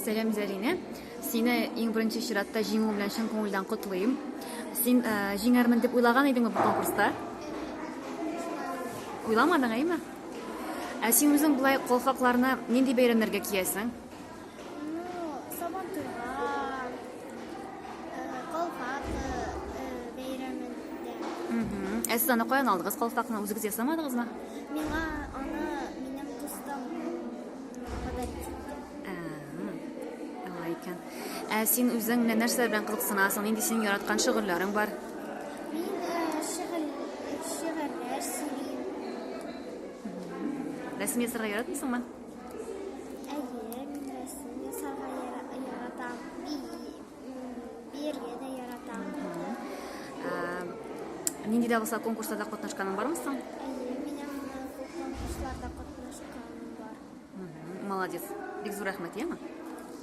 Сәлам, Зәринә. Сине иң беренче чиратта җиңү белән чын күңелдән котлыйм. Син э, җиңәрмен дип уйлаган идеңме бу конкурста? Уйламадың, әйме? Ә син үзең болай калфакларны нинди бәйрәмнәргә киясең? Ну, Сабантуйга, э, калфак э, бәйрәмендә. Ә сез аны каян алдыгыз калфакны? Үзегез ясамадыгызмы? Миңа аны минем дустым подарить итте. Алай икән. Ә син үзең менә нәрсәләр белән кызыксынасың? Нинди синең яраткан шөгыльләрең бар? Мин шөгыль шигырьләр сөйлим. Рәсем ясарга яратмыйсыңмы? Әйе, мин рәсем ясарга яратам. Биергә дә яратам. Нинди дә булса конкурсларда катнашканың бармы соң? Әйе, минем күп конкурсларда катнашканым бар. Молодец. Бик зур рәхмәт, яме?